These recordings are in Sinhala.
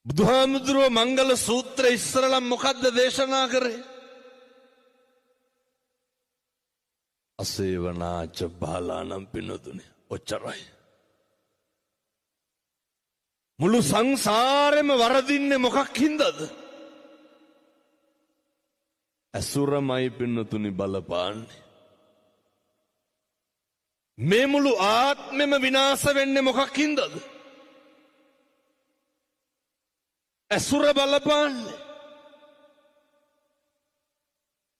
බුදුහාමුදුරුවෝ මංගල සූත්‍රය ඉස්සරලා මොකද්ද දේශනා කරේ? අසේවනාච බාලානම් පින්නතුනේ. ඔච්චරයි. මුළු සංසාරෙම වරදින්නේ මොකක් හින්දාද? ඇසුරමයි පින්නතුනි බලපාන්නේ. මේ මුළු ආත්මෙම විනාශ වෙන්නේ මොකක් හින්දාද? ඇසුර බලපාන්නේ.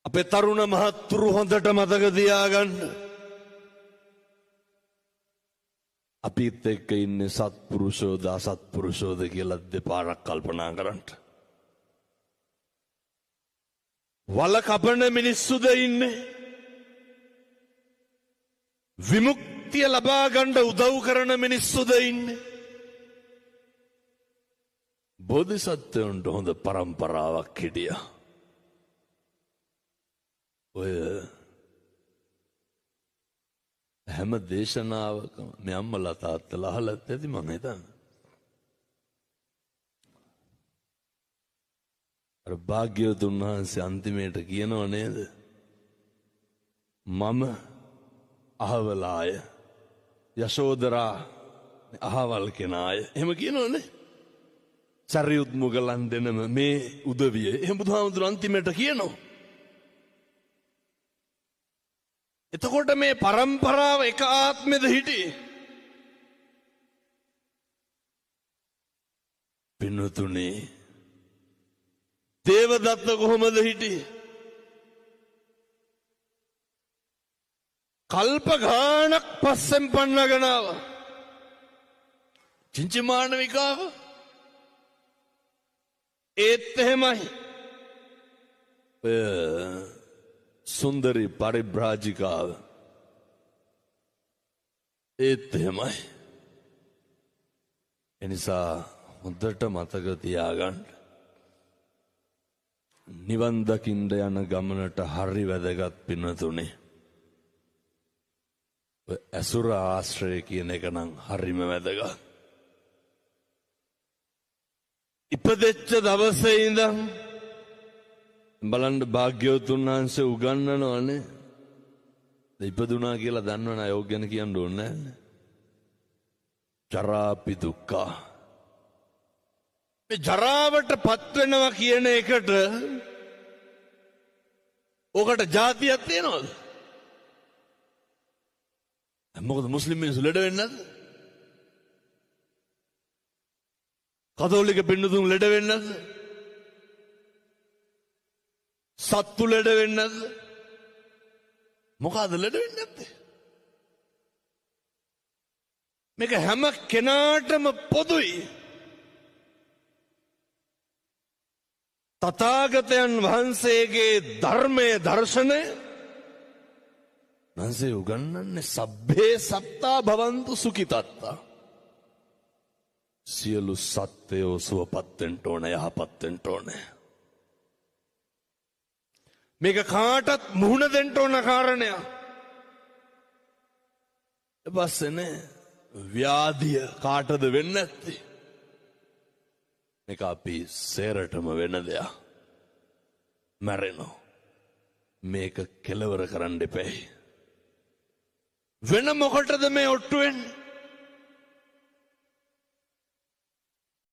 අපේ තරුණ මහත්තුරු හොඳට මතක තියාගන්න. අපිත් එක්ක ඉන්නේ සත්පුරුෂෝද අසත්පුරුෂෝද කියලා දෙපාරක් කල්පනා කරන්න. වල කපන මිනිස්සුද ඉන්නේ? විමුක්තිය ලබා ගන්න උදව් කරන මිනිස්සුද ඉන්නේ? බෝධිසත්වයන්ට හොඳ පරම්පරාවක් හිටියා. ඔය හැම දේශනාවකම මේ අම්මලා තාත්තලා අහලත් ඇති මං හිතන්නේ. අර භාග්‍යවතුන් වහන්සේ අන්තිමේට කියනව නේද? මම අහවලාය, යශෝදරා අහවල් කෙනාය. එහෙම කියනවනේ. සරියුත් මුගලන් දෙනම මේ උදවිය. එහෙම බුදුහාමුදුරු අන්තිමේට කියනවා. එතකොට මේ පරම්පරාව එක ආත්මෙද හිටියේ? පින්වතුනි, දේවදත්ත කොහොමද හිටියේ? කල්ප ගාණක් පස්සෙන් පන්නගෙන ආවා. චින්චිමානවිකාව ඒත් එහෙමයි. ඔය සුන්දරි පරිබ්‍රාජිකාව ඒත් එහෙමයි. එනිසා හොඳට මතක තියාගන්න, නිවන් දකින්න යන ගමනට හරි වැදගත් පින්වතුනි. ඔය ඇසුර ආශ්‍රය කියන එක නම් හරිම වැදගත්. ඉපදෙච්ච දවසේ ඉඳන් බලන්න භාග්‍යවතුන් වහන්සේ උගන්වනවනේ. ඉපදුනා කියලා දන්නවනේ, අය ඔක් ගැන කියන්න ඕනේ නෑනේ. ජරාපි දුක්ඛ. මේ ජරාවට පත් වෙනවා කියන එකට ඕකට ජාතියක් තියෙනවද? මොකද මුස්ලිම් මිනිස්සු ලෙඩ වෙන්නේ නැද්ද? කතෝලික පින්නතුන් ලෙඩ වෙන්නේ නැද්ද? සත්තු ලෙඩ වෙන්නේ නැද්ද? මොකද ලෙඩ වෙන්නේ නැත්තේ? මේක හැම කෙනාටම පොදුයි. තථාගතයන් වහන්සේගේ ධර්මයේ දර්ශනය වහන්සේ උගන්වන්නේ සබ්බේ සත්තා භවන්තු සුඛිතත්තා. සියලු සත්වයෝ සුවපත් වෙන්න ඕන, යහපත් වෙන්න ඕන. මේක කාටත් මුහුණ දෙන්න ඕන කාරණයක්. පස්සේනේ ව්‍යාධිය කාටද වෙන්නේ නැත්තේ? මේක අපි සේරටම වෙන දෙයක්. මැරෙනවා. මේක කෙලවර කරන්න එපැයි. වෙන මොකටද මේ ඔට්ටු වෙන්නේ?